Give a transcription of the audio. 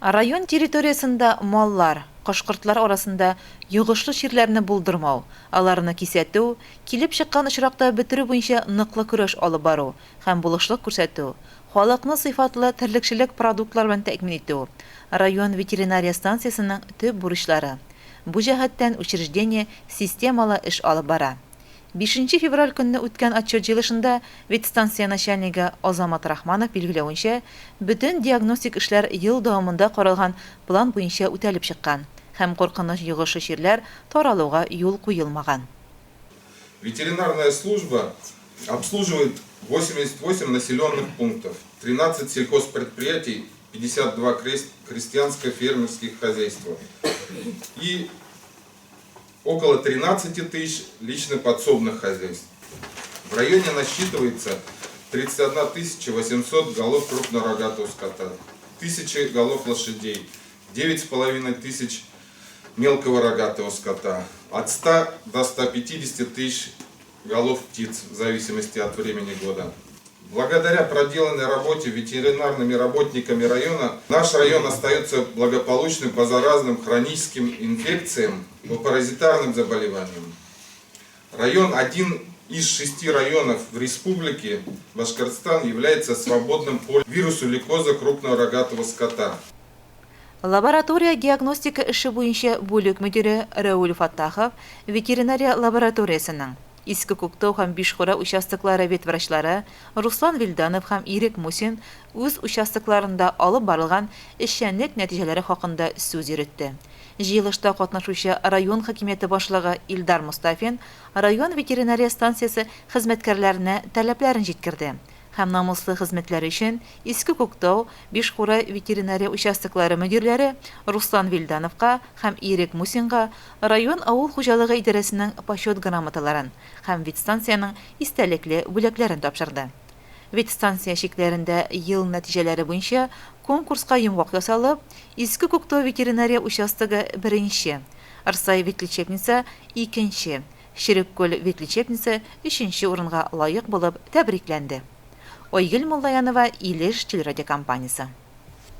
Район территориясендә маллар, кош-кортлар арасында йогышлы чирләрне булдырмау, аларны кисәтү, килеп чыккан очракта бетерү буенча ныклы көрәш алып бару һәм булышлык күрсәтү, халыкны сыйфатлы терлекчелек продуктлары белән тәэмин итү, район ветеринария станциясенең төп бурычлары. Бу җәһәттән учреждение системалы эш алып бара. Бишенче февраль көнне үткән отчет җыелышында ветстанция начальнигы Азамат Рахманов билгеләвенчә, бөтен диагностик эшләр ел дәвамында каралган план буенча үтәлеп чыккан һәм куркыныч йогышы чирләр таралуга юл куелмаган. Ветеринарная служба обслуживает 88 населенных пунктов, 13 сельхозпредприятий, 52 крестьянско-фермерских хозяйства и около 13 тысяч лично подсобных хозяйств. В районе насчитывается 31 800 голов крупнорогатого скота, тысячи голов лошадей, 9,5 тысяч мелкого рогатого скота, от 100 до 150 тысяч голов птиц в зависимости от времени года. Благодаря проделанной работе ветеринарными работниками района, наш район остается благополучным по заразным хроническим инфекциям, по паразитарным заболеваниям. Район один из шести районов в республике Башкортостан является свободным по вирусу лейкоза крупного рогатого скота. Лаборатория диагностика эше буенча бүлек мөдире Рәүл Фаттахов ветеринария лабораториясенең Иске Күктау һәм Бишкура участоклары ветврачлары Руслан Вилданов һәм Ирек Мусин үз участокларында алып барылган эшчәнлек нәтиҗәләре хакында сүз йөретте. Җыелышта катнашучы район хакимияте башлыгы Илдар Мостафин район ветеринария станциясе хезмәткәрләренә таләпләрен җиткерде һәм намуслы хезмәтләре өчен Иске Күктау, Бишкура ветеринария участоклары мөдирләре Руслан Вилдановка һәм Ирек Мусинга район авыл хуҗалыгы идарәсенең Почет грамоталарын һәм ветстанциянең истәлекле бүләкләрен тапшырды. Ветстанция чикләрендә ел нәтиҗәләре буенча конкурска йомгак ясалып, Иске Күктау ветеринария участогы беренче, Рсай ветлечебница икенче, Череккүл ветлечебница өченче урынга лаек булып тәбрикләнде. Айгөл Муллаянова, Илеш телерадиокомпаниясе.